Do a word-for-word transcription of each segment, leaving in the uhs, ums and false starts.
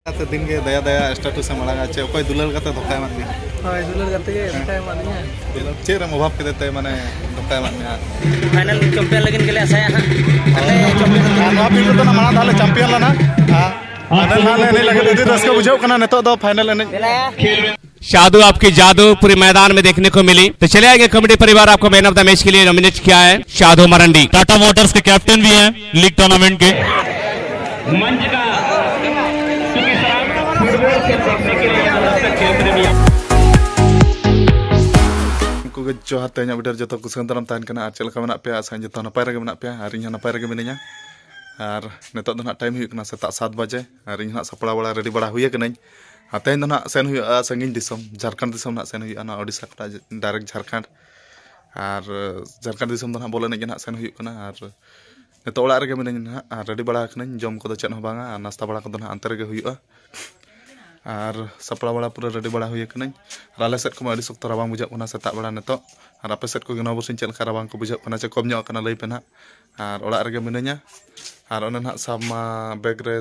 ᱠᱟᱛᱮ ᱫᱤᱱ ᱜᱮ ᱫᱟᱭᱟ ᱫᱟᱭᱟ ᱥᱴᱮᱴᱟᱥ ᱮᱢ ᱟᱲᱟᱜᱟ, ᱪᱮ ᱚᱠᱚᱭ ᱫᱩᱞᱟᱹᱲ ᱠᱟᱛᱮ ᱫᱷᱳᱠᱟᱭ ᱮᱢᱟᱫ ᱢᱮᱭᱟ? ᱦᱳᱭ, ᱫᱩᱞᱟᱹᱲ ᱠᱟᱛᱮ ᱜᱮ ᱫᱷᱳᱠᱟᱭ ᱮᱢᱟᱫ ᱞᱤᱧᱟ᱾ ᱫᱩᱞᱟᱹᱲ ᱪᱮᱫ ᱨᱮᱢ ᱚᱵᱷᱟᱵ ᱠᱮᱫᱮ ᱛᱮ ᱢᱟᱱᱮ ᱫᱷᱳᱠᱟᱭ ᱮᱢᱟᱫ ᱢᱮᱭᱟ? ᱯᱷᱟᱭᱱᱟᱞ ᱪᱟᱢᱯᱤᱭᱟᱱ ᱞᱟᱹᱜᱤᱫ ᱜᱮᱞᱮ ᱟᱥᱟᱭᱟ ᱦᱟᱸᱜ᱾ ᱟᱞᱮ ᱪᱟᱢᱯᱤᱭᱟᱱ ᱟᱨ ᱱᱚᱣᱟ ᱯᱷᱤᱞᱰ ᱨᱮᱫᱚ ᱢᱟᱲᱟᱝ ᱫᱷᱟᱣ ᱞᱮ ᱪᱟᱢᱯᱤᱭᱟᱱ ᱞᱮᱱᱟ᱾ ᱯᱷᱟᱭᱱᱟᱞ ᱦᱟᱸᱜ ᱞᱮ ᱮᱱᱮᱡ ᱞᱟᱹᱜᱤᱫ ᱟᱹᱰᱤ ᱨᱟᱹᱥᱠᱟᱹ ᱵᱩᱡᱷᱟᱹᱜ ᱠᱟᱱᱟ ᱱᱤᱛᱚᱜ ᱫᱚ ᱯᱷᱟᱭᱱᱟᱞ ᱮᱱᱮᱡ᱾ ᱡᱟᱫᱩ, ᱟᱯᱠᱤ ᱡᱟᱫᱩ ᱯᱩᱨᱮ ᱢᱟᱭᱫᱟᱱ ᱢᱮ ᱫᱮᱠᱷᱱᱮ ᱠᱚ ᱢᱤᱞᱤ. ᱛᱚ ᱪᱟᱞᱮ ᱟᱭᱮᱸᱜᱮ, ᱠᱚᱢᱮᱰᱤ ᱯᱚᱨᱤᱵᱟᱨ ᱟᱯᱠᱚ ᱢᱮᱱ ᱚᱯᱷ ᱫᱟ ᱢᱮᱪ ᱠᱮ ᱞᱤᱭᱮ ᱱᱚᱢᱤᱱᱮᱴ ᱠᱤᱭᱟ ᱦᱟᱭ ᱡᱟᱫᱩ ᱢᱟᱨᱟᱱᱰᱤ. टाटा मोटर्स के कैप्टन भी हैं लीग टूर्नामेंट के। ᱩᱱᱠᱩ ᱜᱮ ᱡᱚᱦᱟᱨ, ᱛᱮᱦᱮᱧᱟᱜ ᱵᱷᱤᱰᱤᱭᱳ ᱨᱮ ᱡᱚᱛᱚ ᱠᱚ ᱥᱟᱹᱜᱩᱱ ᱫᱟᱨᱟᱢ ᱛᱟᱦᱮᱱ ᱠᱟᱱᱟ᱾ ᱟᱨ ᱪᱮᱫ ᱞᱮᱠᱟ ᱢᱮᱱᱟᱜ ᱯᱮᱭᱟ? ᱟᱥᱟᱧ ᱡᱚᱛᱚ ᱱᱟᱯᱟᱭ ᱨᱮᱜᱮ ᱢᱮᱱᱟᱜ ᱯᱮᱭᱟ ᱟᱨ ᱤᱧ ᱦᱚᱸ ᱱᱟᱯᱟᱭ ᱨᱮᱜᱮ ᱢᱤᱱᱟᱹᱧᱟ᱾ ᱟᱨ ᱱᱤᱛᱚᱜ ᱫᱚ ᱱᱟᱦᱟᱜ ᱴᱟᱭᱤᱢ ᱦᱩᱭᱩᱜ ᱠᱟᱱᱟ ᱥᱮᱛᱟᱜ ᱥᱟᱛ ᱵᱟᱡᱮ᱾ ᱟᱨ ᱤᱧ ᱦᱚᱸ ᱱᱟᱦᱟᱜ ᱥᱟᱯᱲᱟᱣ ᱵᱟᱲᱟ ᱨᱮᱰᱤ ᱵᱟᱲᱟ ᱦᱩᱭ ᱟᱠᱟᱱᱟᱹᱧ᱾ ᱟᱨ ᱛᱮᱦᱮᱧ ᱫᱚ ᱱᱟᱦᱟᱜ ᱥᱮᱱ ᱦᱩᱭᱩᱜᱼᱟ ᱥᱟᱺᱜᱤᱧ ᱫᱤᱥᱚᱢ, ᱡᱷᱟᱲᱠᱷᱚᱸᱰ ᱫᱤᱥᱚᱢ ᱱᱟᱦᱟᱜ ᱥᱮᱱ ᱦᱩᱭᱩᱜᱼᱟ, ᱱᱚᱣᱟ ᱳᱰᱤᱥᱟ ᱠᱷᱚᱱᱟᱜ ᱰᱟᱭᱨᱮᱠᱴ ᱡᱷᱟᱲᱠᱷᱚᱸᱰ᱾ ᱟᱨ ᱡᱷᱟᱲᱠᱷᱚᱸᱰ ᱫᱤᱥᱚᱢ ᱫᱚ ᱱᱟᱦᱟᱜ ᱵᱚᱞ ᱮᱱᱮᱡ ᱜᱮ ᱱᱟᱦᱟᱜ ᱥᱮᱱ ᱦᱩᱭᱩᱜ ᱠᱟᱱᱟ᱾ ᱟᱨ ᱱᱤᱛᱚᱜ ᱚᱲᱟᱜ ᱨᱮᱜᱮ ᱢᱤᱱᱟᱹᱧᱟ ᱱᱟᱦᱟᱜ, ᱟᱨ ᱨᱮᱰᱤ ᱵᱟᱲᱟ ᱟᱠᱟᱱᱟᱹᱧ᱾ ᱡᱚᱢ ᱠᱚᱫᱚ ᱪᱮᱫ ᱦᱚᱸ ᱵᱟᱝᱟ, ᱟᱨ ᱱᱟᱥᱛᱟ ᱵᱟᱲᱟ ᱠᱚᱫᱚ ᱱᱟᱦᱟᱜ ᱟᱱᱛᱮ ᱨᱮᱜᱮ ᱦᱩᱭᱩᱜᱼᱟ᱾ ᱟᱨ ᱥᱟᱯᱲᱟᱣ ᱵᱟᱲᱟ ᱯᱩᱨᱟᱹ ᱨᱮᱰᱤ ᱵᱟᱲᱟ ᱦᱩᱭ ᱟᱠᱟᱱᱟᱹᱧ᱾ ᱟᱨ ᱟᱞᱮ ᱥᱮᱫ ᱠᱚᱢᱟ ᱟᱹᱰᱤ ᱥᱚᱠᱛᱚ ᱨᱟᱵᱟᱝ ᱵᱩᱡᱷᱟᱹᱜ ᱠᱟᱱᱟ ᱥᱮᱛᱟᱜ ᱵᱮᱲᱟ ᱱᱤᱛᱚᱜ᱾ ᱟᱨ ᱟᱯᱮ ᱥᱮᱫ ᱠᱚᱜᱮ ᱱᱚᱣᱟ ᱵᱟᱨᱥᱤᱧ ᱪᱮᱫ ᱞᱮᱠᱟ ᱨᱟᱵᱟᱝ ᱠᱚ ᱵᱩᱡᱷᱟᱹᱜ ᱠᱟᱱᱟ, ᱪᱮ ᱠᱚᱢ ᱧᱚᱜ ᱟᱠᱟᱱᱟ, ᱞᱟᱹᱭ ᱯᱮ ᱱᱟᱦᱟᱜ᱾ ᱟᱨ ᱚᱲᱟᱜ ᱨᱮᱜᱮ ᱢᱤᱱᱟᱹᱧᱟ᱾ ᱟᱨ ᱚᱱᱮ ᱱᱟᱦᱟᱜ ᱥᱟᱵ ᱢᱟ ᱵᱮᱜᱽ ᱨᱮ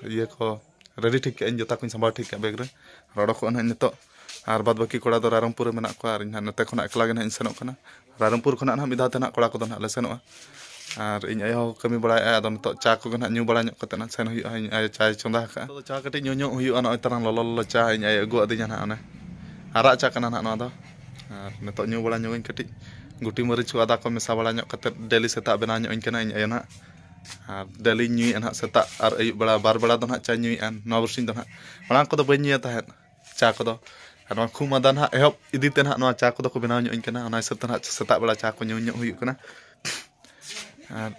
ᱤᱭᱟᱹ ᱠᱚ ᱨᱮᱰᱤ ᱴᱷᱤᱠ ᱠᱟᱜ ᱟᱹᱧ, ᱡᱩᱛᱟ ᱠᱚᱧ ᱥᱟᱢᱵᱟᱣ ᱴᱷᱤᱠ ᱠᱟᱜᱼᱟ ᱵᱮᱜᱽ ᱨᱮ᱾ ᱟᱨ ᱚᱰᱚᱠᱚᱜᱼᱟ ᱱᱟᱦᱟᱜ ᱱᱤᱛᱚᱜ᱾ ᱟᱨ ᱵᱟᱫ ᱵᱟᱹᱠᱤ ᱠᱚᱲᱟ ᱫᱚ ᱨᱟᱭᱨᱚᱝᱯᱩᱨ ᱨᱮ ᱢᱮᱱᱟᱜ ᱠᱚᱣᱟ, ᱟᱨ ᱤᱧ ᱱᱟᱦᱟᱜ ᱱᱚᱛᱮ ᱠᱷᱚᱱᱟᱜ ᱮᱠᱞᱟ ᱜᱮ ᱱᱟᱦᱟᱜ ᱤᱧ ᱥᱮᱱᱚᱜ ᱠᱟᱱᱟ᱾ ᱨᱟᱭᱨᱚᱝᱯᱩᱨ ᱠᱷᱚᱱᱟᱜ ᱱᱟᱦᱟᱜ ᱢᱤᱫ ᱫᱷᱟᱣ ᱛᱮ ᱱᱟᱦᱟᱜ ᱠᱚᱲᱟ ᱠᱚᱫᱚ ᱱᱟᱦᱟᱜ ᱞᱮ ᱥᱮᱱᱚᱜᱼᱟ᱾ ᱟᱨ ᱤᱧ ᱟᱭᱳ ᱦᱚᱸ ᱠᱟᱹᱢᱤ ᱵᱟᱲᱟᱭᱮᱫᱼᱟᱭ, ᱟᱫᱚ ᱱᱤᱛᱚᱜ ᱪᱟ ᱠᱚᱜᱮ ᱱᱟᱦᱟᱜ ᱧᱩ ᱵᱟᱲᱟ ᱧᱚᱜ ᱠᱟᱛᱮ ᱱᱟᱦᱟᱜ ᱥᱮᱱ ᱦᱩᱭᱩᱜᱼᱟ᱾ ᱤᱧ ᱟᱭᱳ ᱪᱟᱭ ᱪᱚᱸᱫᱟ ᱟᱠᱟᱫᱼᱟ᱾ ᱱᱤᱛᱚᱜ ᱫᱚ ᱪᱟ ᱠᱟᱹᱴᱤᱡ ᱧᱩ ᱧᱚᱜ ᱦᱩᱭᱩᱜᱼᱟ, ᱱᱚᱜᱼᱚᱭ ᱛᱟᱨᱟᱝ ᱞᱚᱞᱚ ᱞᱚᱞᱚ ᱪᱟ ᱤᱧ ᱟᱭᱳ ᱟᱹᱜᱩ ᱟᱹᱫᱤᱧᱟ ᱱᱟᱦᱟᱜ, ᱚᱱᱮ ᱟᱨᱟᱜ ᱪᱟ ᱠᱟᱱᱟ ᱱᱟᱦᱟᱜ ᱱᱚᱣᱟ ᱫᱚ᱾ ᱟᱨ ᱱᱤᱛᱚᱜ ᱧᱩ ᱵᱟᱲᱟ ᱧᱚᱜᱟᱹᱧ ᱠᱟᱹᱴᱤᱡ, ᱜᱩᱴᱤ ᱢᱟᱹᱨᱤᱪ ᱠᱚ ᱟᱫᱟ ᱠᱚ ᱢᱮᱥᱟ ᱵᱟᱲᱟ ᱧᱚᱜ ᱠᱟᱛᱮ ᱰᱮᱞᱤ ᱥᱮᱛᱟᱜ ᱵᱮᱱᱟᱣ ᱧᱚᱜ ᱟᱹᱧ ᱠᱟᱱᱟ ᱤᱧ ᱟᱭᱳ ᱱᱟᱦᱟᱜ᱾ ᱟᱨ ᱰᱮᱞᱤᱧ ᱧᱩᱭᱮᱫᱼᱟ ᱱᱟᱦᱟᱜ ᱥᱮᱛᱟᱜ ᱟᱨ ᱟᱹᱭᱩᱵ ᱵᱮᱲᱟ, ᱵᱟᱨ ᱵᱮᱲᱟ ᱫᱚ ᱱᱟᱦᱟᱜ ᱪᱟᱧ ᱧᱩᱭᱮᱫᱼᱟ᱾ ᱱᱚᱣᱟ ᱵᱟᱨᱥᱤᱧ ᱫᱚ ᱱᱟᱦᱟᱜ, ᱢᱟᱲᱟᱝ ᱠᱚᱫᱚ ᱵᱟᱹᱧ ᱧᱩᱭᱟ ᱛᱟᱦᱮᱸᱫ ᱪᱟ ᱠᱚᱫᱚ᱾ ᱟᱨ ᱱᱚᱣᱟ ᱠᱷᱩᱜ ᱢᱟᱸᱫᱟ ᱱᱟᱦᱟᱜ ᱮᱦᱚᱵ ᱤᱫᱤ ᱛᱮ ᱱᱟᱦᱟᱜ ᱱᱚᱣᱟ ᱪᱟ ᱠᱚᱫᱚ ᱠᱚ ᱵᱮᱱᱟᱣ ᱧᱚᱜ ᱟᱹᱧ ᱠᱟᱱᱟ, ᱚᱱᱟ ᱦᱤᱥᱟᱹᱵ ᱛᱮ ᱱᱟᱦᱟᱜ ᱥᱮᱛᱟᱜ ᱵᱮᱲᱟ ᱪᱟ ᱠᱚ ᱧᱩ ᱧᱚᱜ ᱦᱩᱭᱩᱜ ᱠᱟᱱᱟ᱾ ᱟᱨ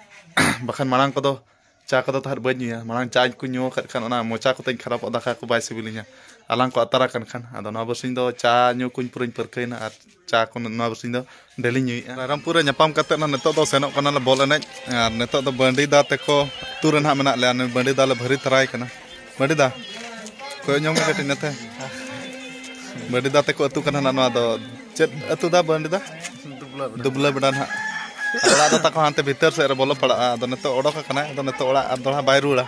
ᱵᱟᱠᱷᱟᱱ ᱢᱟᱲᱟᱝ ᱠᱚᱫᱚ ᱪᱟ ᱠᱚᱫᱚ ᱛᱟᱦᱮᱸᱫ ᱵᱟᱹᱧ ᱧᱩᱭᱟ᱾ ᱢᱟᱲᱟᱝ ᱪᱟ ᱠᱚ ᱧᱩ ᱟᱠᱟᱫ ᱠᱷᱟᱱ ᱚᱱᱟ ᱢᱚᱪᱟ ᱠᱚᱛᱮᱧ ᱠᱷᱟᱨᱟᱯᱚᱜ, ᱫᱟᱠᱟ ᱠᱚ ᱵᱟᱭ ᱥᱤᱵᱤᱞᱤᱧᱟ, ᱟᱞᱟᱝ ᱠᱚ ᱟᱛᱟᱨ ᱟᱠᱟᱱ ᱠᱷᱟᱱ᱾ ᱟᱫᱚ ᱱᱚᱣᱟ ᱵᱟᱨᱥᱤᱧ ᱫᱚ ᱪᱟ ᱧᱩ ᱠᱚᱧ ᱯᱩᱨᱟᱹᱧ ᱯᱟᱹᱨᱠᱟᱹᱭᱮᱱᱟ ᱟᱨ ᱪᱟ ᱠᱚ ᱱᱚᱣᱟ ᱵᱟᱨᱥᱤᱧ ᱫᱚ ᱰᱮᱞᱤᱧ ᱧᱩᱭᱮᱫᱼᱟ᱾ ᱨᱟᱭᱨᱚᱝᱯᱩᱨ ᱨᱮ ᱧᱟᱯᱟᱢ ᱠᱟᱛᱮᱫ ᱱᱟᱜ ᱱᱤᱛᱚᱜ ᱫᱚ ᱥᱮᱱᱚᱜ ᱠᱟᱱᱟᱞᱮ ᱵᱚᱞ ᱮᱱᱮᱡ᱾ ᱟᱨ ᱱᱤᱛᱚᱜ ᱫᱚ ᱵᱟᱺᱰᱤ ᱫᱟ ᱛᱟᱠᱚ ᱟᱹᱛᱩ ᱨᱮ ᱱᱟᱜ ᱢᱮᱱᱟᱜ ᱞᱮᱭᱟ᱾ ᱱᱩᱭ ᱵᱟᱺᱰᱤ ᱫᱟ ᱞᱮ ᱵᱷᱟᱹᱨᱤ ᱛᱟᱨᱟᱭ ᱠᱟᱱᱟ᱾ ᱵᱟᱺᱰᱤ ᱫᱟ, ᱠᱚᱭᱚᱜ ᱧᱚᱜ ᱢᱮ ᱠᱟᱹᱴᱤᱡ ᱱᱚᱛᱮ᱾ ᱵᱟᱺᱰᱤ ᱫᱟ ᱛᱟᱠᱚ ᱟᱹᱛᱩ ᱠᱟᱱᱟ ᱱᱟᱜ ᱱᱚᱣᱟ ᱫᱚ᱾ ᱪᱮᱫ ᱟᱹᱛᱩ ᱫᱟ ᱵᱟᱺᱰᱤ ᱫᱟ? ᱫᱩᱵᱽᱞᱟ ᱵᱮᱰᱟ᱾ ᱫᱩᱵᱽᱞᱟ ᱵᱮᱰᱟ ᱱᱟᱜ᱾ ᱚᱲᱟᱜ ᱫᱚ ᱛᱟᱠᱚ ᱦᱟᱱᱛᱮ ᱵᱷᱤᱛᱟᱹᱨ ᱥᱮᱫ ᱨᱮ ᱵᱚᱞᱚ ᱯᱟᱲᱟᱜᱼᱟ᱾ ᱟᱫᱚ ᱱᱤᱛᱚᱜ ᱚᱰᱚᱠ ᱟᱠᱟᱱᱟᱭ, ᱟᱫᱚ ᱱᱤᱛᱚᱜ ᱚᱲᱟᱜ ᱟᱨ ᱫᱚᱦᱲᱟ ᱵᱟᱭ ᱨᱩᱣᱟᱹᱲᱟ᱾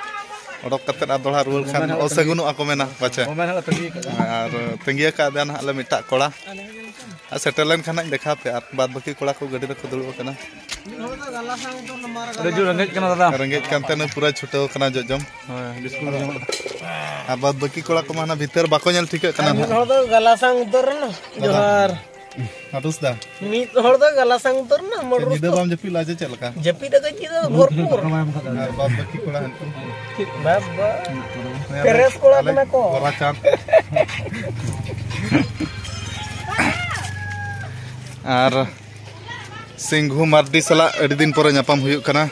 ᱚᱰᱚᱠ ᱠᱟᱛᱮᱫ ᱟᱨ ᱫᱚᱦᱲᱟ ᱨᱩᱣᱟᱹᱲ ᱠᱷᱟᱱ ᱚᱥᱟᱹᱜᱩᱱᱚᱜᱼᱟ ᱠᱚ ᱢᱮᱱᱟ ᱯᱟᱪᱮ᱾ ᱟᱨ ᱛᱟᱺᱜᱤ ᱟᱠᱟᱫᱮᱭᱟ ᱱᱟᱦᱟᱜ ᱞᱮ ᱢᱤᱫᱴᱟᱜ ᱠᱚᱲᱟ᱾ ᱟᱨ ᱥᱮᱴᱮᱨ ᱞᱮᱱᱠᱷᱟᱱ ᱦᱟᱸᱜ ᱤᱧ ᱫᱮᱠᱷᱟᱣ ᱯᱮᱭᱟ᱾ ᱟᱨ ᱵᱟᱫ ᱵᱟᱹᱠᱤ ᱠᱚᱲᱟ ᱠᱚ ᱜᱟᱹᱰᱤ ᱨᱮᱠᱚ ᱫᱩᱲᱩᱵ ᱟᱠᱟᱱᱟ᱾ ᱟᱹᱰᱤ ᱡᱳᱨ ᱨᱮᱸᱜᱮᱡ ᱠᱟᱱᱟ ᱫᱟᱫᱟ᱾ ᱨᱮᱸᱜᱮᱡ ᱠᱟᱱᱛᱮ ᱱᱩᱭ ᱯᱩᱨᱟᱹᱭ ᱪᱷᱩᱴᱟᱹᱣ ᱠᱟᱱᱟ ᱡᱚᱡᱚᱢ᱾ ᱦᱳᱭ, ᱵᱤᱥᱠᱩᱴ ᱡᱚᱢ᱾ ᱟᱨ ᱵᱟᱫ ᱵᱟᱹᱠᱤ ᱠᱚᱲᱟ ᱠᱚᱢᱟ ᱦᱟᱱᱟ ᱵᱷᱤᱛᱟᱹᱨ ᱵᱟᱠᱚ ᱧᱮᱞ ᱴᱷᱤᱠᱟᱹᱜ ᱠᱟᱱᱟ ᱢᱤᱫ ᱱᱟᱦᱟᱜ᱾ ᱦᱚᱲ ᱫᱚ ᱜᱟᱞᱟ ᱥᱟᱝ ᱩᱛᱟᱹᱨ ᱮᱱᱟ᱾ ᱡᱚᱦᱟᱨ᱾ ᱢᱟᱰᱩᱥ ᱫᱟ, ᱢᱤᱫ ᱦᱚᱲ ᱫᱚ ᱜᱟᱞᱟ ᱥᱟᱝ ᱩᱛᱟᱹᱨ ᱮᱱᱟ᱾ ᱢᱚᱴᱨ ᱧᱤᱫᱟᱹ ᱵᱟᱢ ᱡᱟᱹᱯᱤᱫ ᱞᱮᱫᱼᱟ ᱪᱮ ᱪᱮᱫ ᱞᱮᱠᱟ? ᱡᱟᱹᱯᱤᱫ ᱟᱠᱟᱫ ᱧᱤᱫᱟᱹ ᱫᱚ ᱵᱷᱚᱨᱯᱩᱨ᱾ ᱟᱨ ᱵᱟᱫ ᱵᱟᱹᱠᱤ ᱠᱚᱲᱟ ᱦᱟᱱᱠᱩ? ᱵᱟᱵᱟ᱾ ᱯᱮᱨᱮᱥ ᱠᱚᱲᱟ ᱠᱟᱱᱟ ᱠᱚ᱾ ᱵᱚᱨᱟ ᱪᱟᱸᱫ᱾ ᱟᱨ ᱥᱤᱝᱜᱷᱩ ᱢᱟᱨᱰᱤ ᱥᱟᱞᱟᱜ ᱟᱹᱰᱤ ᱫᱤᱱ ᱯᱚᱨᱮ ᱧᱟᱯᱟᱢ ᱦᱩᱭᱩᱜ ᱠᱟᱱᱟ᱾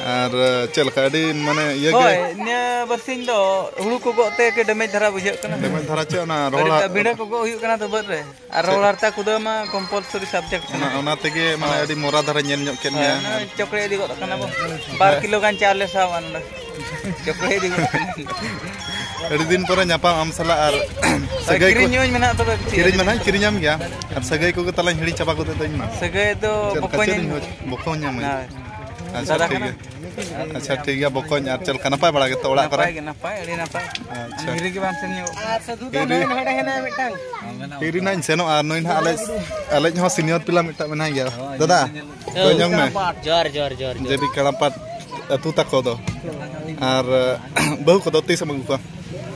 ᱟᱨ ᱪᱮᱫ ᱞᱮᱠᱟ, ᱟᱹᱰᱤ ᱢᱟᱱᱮ ᱤᱭᱟᱹ ᱜᱮ? ᱦᱳᱭ, ᱱᱤᱭᱟᱹ ᱵᱟᱨᱥᱤᱧ ᱫᱚ ᱦᱩᱲᱩ ᱠᱚ ᱜᱚᱜ ᱛᱮ ᱠᱟᱹᱡ ᱰᱮᱢᱮᱡᱽ ᱫᱷᱟᱨᱟ ᱵᱩᱡᱷᱟᱹᱜ ᱠᱟᱱᱟ᱾ ᱰᱮᱢᱮᱡᱽ ᱫᱷᱟᱨᱟ ᱪᱮ ᱚᱱᱟ ᱨᱚᱦᱚᱲ ᱟᱹᱰᱤ ᱵᱷᱤᱲᱟᱹ ᱠᱚ ᱜᱚᱜ ᱦᱩᱭᱩᱜ ᱠᱟᱱᱟ ᱛᱚ ᱵᱟᱹᱫᱽ ᱨᱮ, ᱟᱨ ᱨᱚᱦᱚᱲ ᱦᱟᱨᱛᱟ ᱠᱩᱫᱟᱹᱣ ᱢᱟ ᱠᱚᱢᱯᱟᱞᱥᱚᱨᱤ ᱥᱟᱵᱡᱮᱠᱴ ᱠᱟᱱᱟ᱾ ᱚᱱᱟ, ᱚᱱᱟ ᱛᱮᱜᱮ ᱢᱟᱱᱮ ᱟᱹᱰᱤ ᱢᱚᱨᱟ ᱫᱷᱟᱨᱟ ᱧᱮᱞ ᱧᱚᱜ ᱠᱮᱫ ᱦᱳᱭ, ᱢᱮᱭᱟ᱾ ᱚᱱᱟ ᱪᱚᱠᱲᱮ ᱤᱫᱤ ᱜᱚᱫ ᱠᱟᱱᱟ ᱵᱚ, ᱵᱟᱨ ᱠᱤᱞᱳ ᱜᱟᱱ ᱪᱟᱣᱞᱮ ᱥᱟᱵᱟ ᱱᱚᱰᱮ᱾ ᱪᱚᱠᱲᱮ ᱤᱫᱤ ᱜᱚᱫ ᱠᱟᱱᱟ᱾ ᱟᱹᱰᱤ ᱫᱤᱱ ᱯᱚᱨᱮ ᱧᱟᱯᱟᱢ ᱟᱢ ᱥᱟᱞᱟᱜ ᱟᱨ ᱥᱟᱹᱜᱟᱹᱭ ᱠᱚ ᱠᱤᱨᱤᱧ ᱧᱚᱜ ᱢᱮᱱᱟᱜ ᱛᱚᱵᱮ᱾ ᱠᱤᱨᱤᱧ ᱢᱟ ᱱᱟᱦᱟᱜ ᱠᱤᱨᱤᱧᱟᱢ ᱜᱮᱭᱟ, ᱟᱨ ᱥᱟᱹᱜᱟᱹᱭ ᱠᱚᱜᱮ ᱛᱟᱞᱟᱧ ᱦᱤᱲᱤᱧ ᱪᱟᱵᱟ ᱜᱚᱫ ᱫᱟᱹᱧ ᱢᱟ᱾ ᱥᱟᱹᱜᱟᱹᱭ ᱫᱚ ᱪᱮᱫ ᱞᱮᱠᱟ ᱵᱚᱠᱚᱧ ᱪᱮᱫ ᱟᱹᱧ ᱤᱧ ᱵᱚᱠᱚᱧ ᱧᱟᱢᱟᱹᱧ? ᱦᱳᱭ᱾ ᱟᱪᱪᱷᱟ, ᱫᱟᱫᱟ ᱴᱷᱤᱠ ᱠᱟᱱᱟ᱾ ᱜᱮᱭᱟ᱾ ᱟᱪᱪᱷᱟ, ᱴᱷᱤᱠ ᱜᱮᱭᱟ ᱵᱚᱠᱚᱧ᱾ ᱟᱨ ᱪᱮᱫ ᱞᱮᱠᱟ, ᱱᱟᱯᱟᱭ ᱵᱟᱲᱟ ᱜᱮᱛᱚ ᱚᱲᱟᱜ ᱠᱚᱨᱮ? ᱱᱟᱯᱟᱭ ᱜᱮ, ᱱᱟᱯᱟᱭ, ᱟᱹᱰᱤ ᱱᱟᱯᱟᱭ᱾ ᱟᱪᱪᱷᱟ᱾ ᱫᱷᱤᱨᱤ ᱜᱮ ᱵᱟᱝ ᱥᱮᱱ ᱧᱚᱜ᱾ ᱟᱨ ᱥᱟᱹᱫᱷᱩ ᱫᱟ ᱱᱚᱜᱼᱚᱭ ᱱᱚᱰᱮ ᱦᱮᱱᱟᱭ ᱢᱤᱫᱴᱟᱝ᱾ ᱛᱤᱨᱤ ᱱᱟᱜ ᱤᱧ ᱥᱮᱱᱚᱜᱼᱟ, ᱱᱩᱭ ᱱᱟᱦᱟᱜ ᱟᱞᱮ, ᱟᱞᱮ ᱦᱚᱸ ᱥᱤᱱᱤᱭᱚᱨ ᱯᱤᱞᱟ ᱢᱤᱫᱴᱟᱝ ᱢᱮᱱᱟᱭ ᱜᱮᱭᱟ᱾ ᱫᱟᱫᱟ, ᱠᱚᱭ ᱧᱚᱜ ᱢᱮ᱾ ᱡᱚᱦᱟᱨ ᱡᱚᱦᱟᱨ ᱡᱚᱦᱟᱨ ᱡᱚᱦᱟᱨ᱾ ᱡᱮᱵᱤ ᱠᱟᱲᱟᱢᱯᱟᱴ ᱟᱹᱛᱩ ᱛᱟᱠᱚ ᱫᱚ᱾ ᱟᱨ ᱵᱟᱹᱦᱩ ᱠᱚᱫᱚ ᱛᱤᱥ ᱮᱢ ᱟᱹᱜᱩ ᱠᱚᱣᱟ?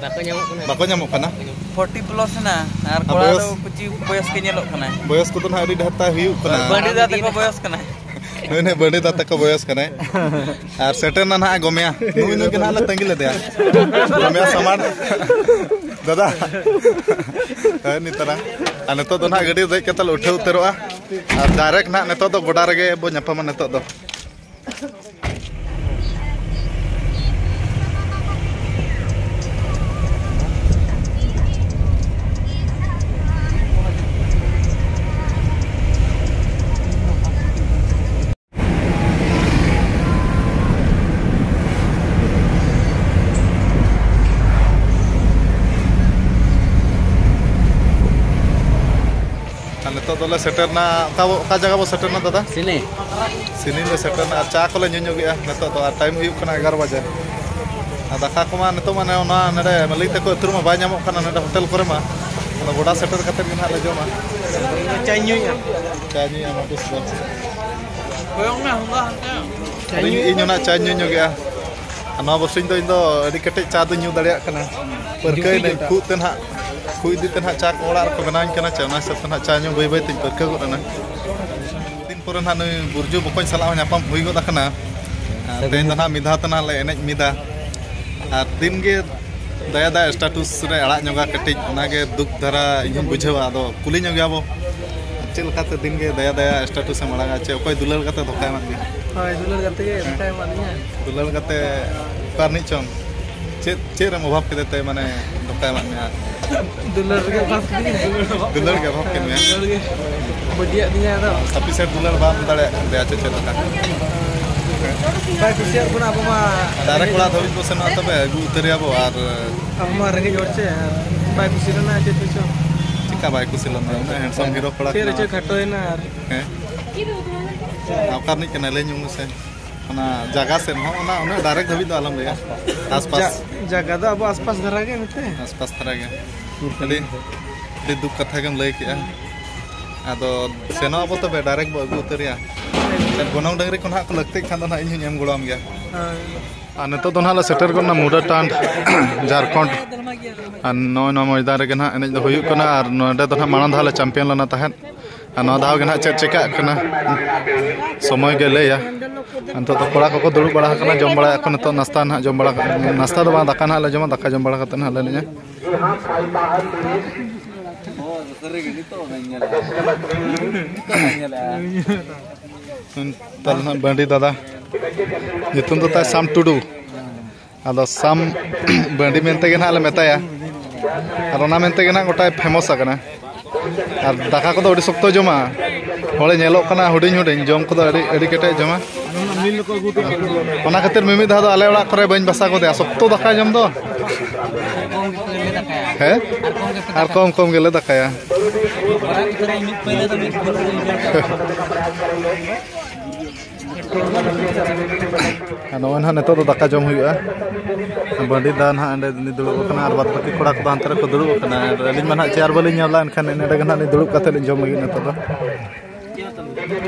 ᱵᱟᱠᱚ ᱧᱟᱢᱚᱜ ᱠᱟᱱᱟ᱾ ᱵᱟᱠᱚ ᱧᱟᱢᱚᱜ ᱠᱟᱱᱟ᱾ ᱯᱷᱳᱨᱴᱤ ᱯᱞᱟᱥ ᱮᱱᱟ, ᱟᱨ ᱟᱨ ᱠᱚᱲᱟ ᱵᱚᱭᱚᱥ? ᱫᱚ ᱠᱩᱪᱤ ᱵᱚᱭᱚᱥ ᱜᱮ ᱧᱮᱞᱚᱜ ᱠᱟᱱᱟᱭ᱾ ᱵᱚᱭᱚᱥ ᱠᱚᱫᱚ ᱱᱟᱦᱟᱜ ᱟᱹᱰᱤ ᱰᱷᱮᱨ ᱛᱟᱭ ᱦᱩᱭᱩᱜ ᱠᱟᱱᱟ᱾ ᱵᱟᱹᱰᱤ ᱫᱟ ᱛᱟᱠᱚ ᱵᱚᱭᱚᱥ ᱠᱟᱱᱟᱭ᱾ ᱱᱩᱭ ᱱᱟᱦᱟᱜ ᱵᱟᱹᱰᱤ ᱫᱟ ᱛᱟᱠᱚ ᱵᱚᱭᱚᱥ ᱠᱟᱱᱟᱭ᱾ ᱟᱨ ᱥᱮᱴᱮᱨ ᱱᱟ ᱱᱟᱦᱟᱜ ᱜᱚᱢᱮᱭᱟ᱾ ᱱᱩᱭ ᱱᱩᱭ ᱜᱮ ᱱᱟᱦᱟᱜ ᱞᱮ ᱛᱟᱺᱜᱤ ᱞᱮᱫᱮᱭᱟ᱾ ᱜᱚᱢᱮᱭᱟ ᱥᱟᱢᱟᱱ᱾ ᱫᱟᱫᱟ᱾ ᱦᱮᱸ, ᱱᱤᱛᱟᱨᱟ᱾ ᱟᱨ ᱱᱤᱛᱚᱜ ᱫᱚ ᱱᱟᱦᱟᱜ ᱜᱟᱹᱰᱤ ᱨᱮ ᱫᱮᱡ ᱠᱟᱛᱮ ᱞᱮ ᱩᱴᱷᱟᱹᱣ ᱩᱛᱟᱹᱨᱚᱜᱼᱟ᱾ ᱟᱨ ᱰᱟᱭᱨᱮᱠᱴ ᱱᱟᱦᱟᱜ ᱱᱤᱛᱚᱜ ᱫᱚ ᱜᱚᱰᱟ ᱨᱮᱜᱮ ᱵᱚ ᱧᱟᱯᱟᱢᱟ ᱱᱤᱛᱚᱜ ᱫᱚ᱾ ᱟᱨ ᱱᱤᱛᱚᱜ ᱫᱚᱞᱮ ᱥᱮᱴᱮᱨᱱᱟ, ᱚᱠᱟ ᱵᱚ, ᱚᱠᱟ ᱡᱟᱭᱜᱟ ᱵᱚ ᱥᱮᱴᱮᱨᱱᱟ ᱫᱟᱫᱟ? ᱥᱤᱱᱮ᱾ ᱥᱤᱱᱤ ᱞᱮ ᱥᱮᱴᱮᱨᱱᱟ ᱟᱨ ᱪᱟ ᱠᱚᱞᱮ ᱧᱩ ᱧᱚᱜᱮᱜᱼᱟ ᱱᱤᱛᱚᱜ ᱫᱚ, ᱟᱨ ᱴᱟᱭᱤᱢ ᱦᱩᱭᱩᱜ ᱠᱟᱱᱟ ᱮᱜᱟᱨᱚ ᱵᱟᱡᱮ᱾ ᱟᱨ ᱫᱟᱠᱟ ᱠᱚᱢᱟ ᱱᱤᱛᱚᱜ ᱢᱟ ᱱᱚᱣᱟ ᱱᱚᱰᱮ ᱢᱟᱹᱞᱤᱠ ᱛᱟᱠᱚ ᱟᱹᱛᱩ ᱨᱮᱢᱟ ᱵᱟᱭ ᱧᱟᱢᱚᱜ ᱠᱟᱱᱟ, ᱱᱚᱰᱮ ᱦᱳᱴᱮᱞ ᱠᱚᱨᱮ ᱢᱟ᱾ ᱟᱫᱚ ᱜᱚᱰᱟ ᱥᱮᱴᱮᱨ ᱠᱟᱛᱮᱫ ᱜᱮ ᱱᱟᱦᱟᱜ ᱞᱮ ᱡᱚᱢᱟ᱾ ᱪᱟᱭ ᱧᱩᱭᱟ᱾ ᱪᱟ ᱧᱩᱭᱟ, ᱢᱟ ᱵᱮᱥ ᱵᱮᱥ᱾ ᱠᱚᱭᱚᱜ ᱢᱮ, ᱦᱚᱸᱜᱟ ᱦᱟᱱᱛᱮ᱾ ᱤᱧ, ᱤᱧ ᱦᱚᱸ ᱱᱟᱦᱟᱜ ᱪᱟᱧ ᱧᱩ ᱧᱚᱜᱮᱜᱼᱟ᱾ ᱟᱨ ᱱᱚᱣᱟ ᱵᱚᱨᱥᱤᱧ ᱫᱚ ᱤᱧ ᱫᱚ ᱟᱹᱰᱤ ᱠᱮᱴᱮᱡ ᱪᱟ ᱫᱚᱧ ᱧᱩ ᱫᱟᱲᱮᱭᱟᱜ ᱠᱟᱱᱟ᱾ ᱯᱟᱹᱨᱠᱟᱹᱣ ᱮᱱᱟᱹᱧ, ᱠᱷᱩᱜ ᱛᱮ ᱱᱟᱦᱟᱜ, ᱠᱷᱩᱜ ᱤᱫᱤ ᱛᱮ ᱱᱟᱦᱟᱜ ᱪᱟ ᱠᱚ ᱚᱲᱟᱜ ᱨᱮᱠᱚ ᱵᱮᱱᱟᱣᱤᱧ ᱠᱟᱱᱟ ᱪᱮ, ᱚᱱᱟ ᱦᱤᱥᱟᱹᱵ ᱛᱮ ᱱᱟᱦᱟᱜ ᱪᱟ ᱧᱩ ᱵᱟᱹᱭ ᱵᱟᱹᱭ ᱛᱤᱧ ᱯᱟᱹᱨᱠᱟᱹᱣ ᱜᱚᱫ ᱮᱱᱟ᱾ ᱫᱤᱱ ᱯᱚᱨᱮ ᱱᱟᱦᱟᱜ ᱱᱩᱭ ᱵᱩᱨᱡᱩ ᱵᱚᱠᱚᱧ ᱥᱟᱞᱟᱜ ᱦᱚᱸ ᱧᱟᱯᱟᱢ ᱦᱩᱭ ᱜᱚᱫ ᱟᱠᱟᱱᱟ᱾ ᱟᱨ ᱛᱮᱦᱮᱧ ᱫᱚ ᱱᱟᱦᱟᱜ ᱢᱤᱫ ᱫᱷᱟᱣ ᱛᱮ ᱱᱟᱦᱟᱜ ᱞᱮ ᱮᱱᱮᱡ ᱢᱤᱫᱟ᱾ ᱟᱨ ᱫᱤᱱ ᱜᱮ ᱫᱟᱭᱟ ᱫᱟᱭᱟ ᱥᱴᱟᱴᱩᱥ ᱨᱮ ᱟᱲᱟᱜ ᱧᱚᱜᱟ ᱠᱟᱹᱴᱤᱡ, ᱚᱱᱟᱜᱮ ᱫᱩᱠ ᱫᱷᱟᱨᱟ ᱤᱧ ᱦᱚᱸᱧ ᱵᱩᱡᱷᱟᱹᱣᱟ᱾ ᱟᱫᱚ ᱠᱩᱞᱤ ᱧᱚᱜᱮᱭᱟ ᱵᱚ, ᱪᱮᱫ ᱞᱮᱠᱟᱛᱮ ᱫᱤᱱ ᱜᱮ ᱫᱟᱭᱟ ᱫᱟᱭᱟ ᱥᱴᱟᱴᱩᱥ ᱮᱢ ᱟᱲᱟᱜᱟ, ᱪᱮ ᱚᱠᱚᱭ ᱫᱩᱞᱟᱹᱲ ᱠᱟᱛᱮ ᱫᱷᱳᱠᱟᱭ ᱮᱢᱟᱫ ᱢᱮᱭᱟ? ᱦᱳᱭ, ᱫᱩᱞᱟᱹᱲ ᱠᱟᱛᱮ ᱜᱮ ᱫᱷᱳᱠᱟᱭ ᱮᱢᱟᱫ ᱞᱤᱧᱟ᱾ ᱫᱩᱞᱟᱹᱲ ᱠᱟᱛᱮ ᱚᱠᱟ ᱨᱤᱱᱤᱡ ᱪᱚᱝ? ᱪᱮᱫ, ᱪᱮᱫ ᱨᱮᱢ ᱚᱵᱷᱟᱵ ᱠᱮᱫᱮ ᱛᱮ, ᱢᱟᱱᱮ, ᱫᱷᱳᱠᱟᱭ ᱮᱢᱟᱫ ᱢᱮᱭᱟ? ᱫᱩᱞᱟᱹᱲ ᱨᱮᱜᱮ ᱚᱵᱷᱟᱵ ᱠᱤᱫᱤᱧ, ᱫᱩᱞᱟᱹᱲ᱾ ᱫᱩᱞᱟᱹᱲ ᱜᱮ ᱚᱵᱷᱟᱵ ᱠᱮᱫ ᱢᱮᱭᱟ? ᱫᱩᱞᱟᱹᱲ ᱜᱮ ᱵᱟᱹᱜᱤᱭᱟᱫ ᱫᱤᱧᱟ ᱟᱫᱚ᱾ ᱥᱟᱯᱷᱤᱥᱮᱱᱴ ᱫᱩᱞᱟᱹᱲ ᱵᱟᱢ ᱫᱟᱲᱮᱭᱟᱜ ᱠᱟᱱ ᱛᱟᱭᱟ, ᱪᱮᱫ, ᱪᱮᱫ ᱞᱮᱠᱟ? ᱵᱟᱭ ᱠᱩᱥᱤᱭᱟᱜ ᱵᱚᱱᱟ ᱟᱵᱚ ᱢᱟ᱾ ᱰᱟᱭᱨᱮᱠᱴ ᱚᱲᱟᱜ ᱫᱷᱟᱹᱵᱤᱡ ᱵᱚ ᱥᱮᱱᱚᱜᱼᱟ, ᱛᱚᱵᱮ ᱟᱹᱜᱩ ᱩᱛᱟᱹᱨᱮᱭᱟ ᱵᱚ᱾ ᱟᱨ ᱟᱵᱚ ᱢᱟ ᱨᱮᱸᱜᱮᱡ ᱦᱚᱲ ᱪᱮ, ᱟᱨ ᱵᱟᱭ ᱠᱩᱥᱤ ᱞᱮᱱᱟ, ᱪᱮᱫ ᱪᱚ᱾ ᱪᱮᱠᱟ ᱵᱟᱭ ᱠᱩᱥᱤ ᱞᱮᱱᱟ? ᱩᱱᱟᱹᱜ ᱦᱮᱱᱰᱥᱚᱢ ᱦᱤᱨᱳ ᱠᱚᱲᱟ ᱪᱮᱫ ᱠᱟᱱᱟ᱾ ᱨᱮᱪᱚ ᱠᱷᱟᱴᱚᱭᱮᱱᱟ ᱟᱨ ᱦᱮᱸ? ᱚᱠᱟ ᱨᱤᱱᱤᱡ ᱠᱟᱱᱟᱭ? ᱞᱟᱹᱭ ᱧᱚᱜ ᱢᱮᱥᱮ᱾ ᱚᱱᱟ ᱡᱟᱭᱜᱟ ᱥᱮᱫ ᱦᱚᱸ, ᱚᱱᱟ ᱩᱱᱟᱹᱜ ᱰᱟᱭᱨᱮᱠᱴ ᱫᱷᱟᱹᱵᱤᱡ ᱫᱚ ᱟᱞᱚᱢ ᱞᱟᱹᱭᱟ᱾ ᱟᱥᱯᱟᱥ᱾ ᱡᱟ-, ᱡᱟᱭᱜᱟ ᱫᱚ ᱟᱵᱚ ᱟᱥᱯᱟᱥ ᱫᱷᱟᱨᱟ ᱜᱮ ᱱᱚᱛᱮ᱾ ᱟᱥᱯᱟᱥ ᱫᱷᱟᱨᱟ ᱜᱮ᱾ ᱟᱹᱰᱤ, ᱟᱹᱰᱤ ᱫᱩᱠ ᱠᱟᱛᱷᱟ ᱜᱮᱢ ᱞᱟᱹᱭ ᱠᱮᱜᱼᱟ᱾ ᱟᱫᱚ ᱥᱮᱱᱚᱜ ᱟᱵᱚ ᱛᱚᱵᱮ, ᱰᱟᱭᱨᱮᱠᱴ ᱵᱚ ᱟᱹᱜᱩ ᱩᱛᱟᱹᱨᱮᱭᱟ᱾ ᱜᱚᱱᱚᱝ ᱰᱟᱹᱝᱨᱤ ᱠᱚ ᱱᱟᱦᱟᱜ ᱠᱚ ᱞᱟᱹᱠᱛᱤᱜ ᱠᱷᱟᱱ ᱫᱚ ᱱᱟᱦᱟᱜ ᱤᱧ ᱦᱚᱧ ᱮᱢ ᱜᱚᱲᱚᱣᱟᱢ ᱜᱮᱭᱟ᱾ ᱦᱳᱭ᱾ ᱟᱨ ᱱᱤᱛᱚᱜ ᱫᱚ ᱱᱟᱦᱟᱜ ᱞᱮ ᱥᱮᱴᱮᱨ ᱜᱚᱫ ᱮᱱᱟ ᱢᱩᱰᱟᱹᱴᱟᱸᱰ, ᱡᱷᱟᱲᱠᱷᱚᱸᱰ᱾ ᱟᱨ ᱱᱚᱜᱼᱚᱭ ᱱᱚᱣᱟ ᱢᱚᱭᱫᱟᱱ ᱨᱮᱜᱮ ᱱᱟᱦᱟᱜ ᱮᱱᱮᱡ ᱫᱚ ᱦᱩᱭᱩᱜ ᱠᱟᱱᱟ᱾ ᱟᱨ ᱱᱚᱰᱮ ᱫᱚ ᱱᱟᱦᱟᱜ ᱢᱟᱲᱟᱝ ᱫᱷᱟᱣ ᱞᱮ ᱪᱟᱢᱯᱤᱭᱟᱱ ᱞᱮᱱᱟ ᱛᱟᱦᱮᱸᱫ᱾ ᱟᱨ ᱱᱚᱣᱟ ᱫᱷᱟᱣ ᱜᱮ ᱱᱟᱦᱟᱜ ᱪᱮᱫ ᱪᱮᱠᱟᱜ ᱠᱟᱱᱟ, ᱥᱚᱢᱚᱭ ᱜᱮ ᱞᱟᱹᱭᱟ᱾ ᱱᱤᱛᱚᱜ ᱫᱚ ᱠᱚᱲᱟ ᱠᱚᱠᱚ ᱫᱩᱲᱩᱵ ᱵᱟᱲᱟ ᱟᱠᱟᱱᱟ, ᱡᱚᱢ ᱵᱟᱲᱟᱭᱟᱠᱚ ᱱᱤᱛᱚᱜ ᱱᱟᱥᱛᱟ ᱱᱟᱦᱟᱜ ᱡᱚᱢ ᱵᱟᱲᱟ, ᱱᱟᱥᱛᱟ ᱫᱚ ᱵᱟᱝ, ᱫᱟᱠᱟ ᱱᱟᱦᱟᱜ ᱞᱮ ᱡᱚᱢᱟ, ᱫᱟᱠᱟ ᱡᱚᱢ ᱵᱟᱲᱟ ᱠᱟᱛᱮ ᱱᱟᱦᱟᱜ ᱞᱮ ᱮᱱᱮᱡᱼᱟ᱾ ᱛᱟᱦᱞᱮ ᱱᱟᱦᱟᱜ ᱵᱟᱺᱰᱤ ᱫᱟᱫᱟ, ᱧᱩᱛᱩᱢ ᱫᱚ ᱛᱟᱭ ᱥᱟᱢ ᱴᱩᱰᱩ᱾ ᱟᱫᱚ ᱥᱟᱢ ᱵᱟᱺᱰᱤ ᱢᱮᱱᱛᱮ ᱜᱮ ᱱᱟᱦᱟᱜ ᱞᱮ ᱢᱮᱛᱟᱭᱟ᱾ ᱟᱨ ᱚᱱᱟ ᱢᱮᱱᱛᱮ ᱜᱮ ᱱᱟᱦᱟᱜ ᱜᱚᱴᱟᱭ ᱯᱷᱮᱢᱚᱥ ᱟᱠᱟᱱᱟ᱾ ᱟᱨ ᱫᱟᱠᱟ ᱠᱚᱫᱚ ᱟᱹᱰᱤ ᱥᱚᱠᱛᱚᱭ ᱡᱚᱢᱟ᱾ ᱦᱚᱲᱮ ᱧᱮᱞᱚᱜ ᱠᱟᱱᱟ ᱦᱩᱰᱤᱧ ᱦᱩᱰᱤᱧ, ᱡᱚᱢ ᱠᱚᱫᱚ ᱟᱹᱰᱤ, ᱟᱹᱰᱤ ᱠᱮᱴᱮᱡ ᱡᱚᱢᱟ᱾ ᱚᱱᱟ ᱠᱷᱟᱹᱛᱤᱨ ᱢᱤᱢᱤᱫ ᱫᱷᱟᱣ ᱫᱚ ᱟᱞᱮ ᱚᱲᱟᱜ ᱠᱚᱨᱮ ᱵᱟᱹᱧ ᱵᱟᱥᱟ ᱜᱚᱫᱮᱭᱟ, ᱥᱚᱠᱛᱚ ᱫᱟᱠᱟᱭ ᱡᱚᱢ ᱫᱚ᱾ ᱦᱮᱸ? ᱟᱨ ᱠᱚᱢ ᱠᱚᱢ ᱜᱮᱞᱮ ᱫᱟᱠᱟᱭᱟ᱾ ᱟᱨ ᱱᱚᱜᱼᱚᱭ ᱱᱟᱦᱟᱜ ᱱᱤᱛᱚᱜ ᱫᱚ ᱫᱟᱠᱟ ᱡᱚᱢ ᱦᱩᱭᱩᱜᱼᱟ᱾ ᱵᱟᱹᱰᱤ ᱫᱟ ᱱᱟᱦᱟᱜ ᱚᱸᱰᱮ ᱩᱱᱤ ᱫᱩᱲᱩᱵ ᱟᱠᱟᱱᱟ ᱟᱨ ᱵᱟᱫ ᱵᱟᱹᱠᱤ ᱠᱚᱲᱟ ᱠᱚᱫᱚ ᱦᱟᱱᱛᱮ ᱨᱮᱠᱚ ᱫᱩᱲᱩᱵ ᱟᱠᱟᱱᱟ᱾ ᱟᱨ ᱟᱹᱞᱤᱧ ᱢᱟ ᱱᱟᱦᱟᱜ ᱪᱮᱭᱟᱨ ᱵᱟᱹᱞᱤᱧ ᱧᱟᱢ ᱞᱮᱫᱟ, ᱮᱱᱠᱷᱟᱱ ᱱᱚᱰᱮ ᱜᱮ ᱱᱟᱦᱟᱜ ᱞᱤᱧ ᱫᱩᱲᱩᱵ ᱠᱟᱛᱮᱫ ᱞᱤᱧ ᱡᱚᱢ ᱞᱟᱹᱜᱤᱫ ᱱᱤᱛᱚᱜ ᱫᱚ᱾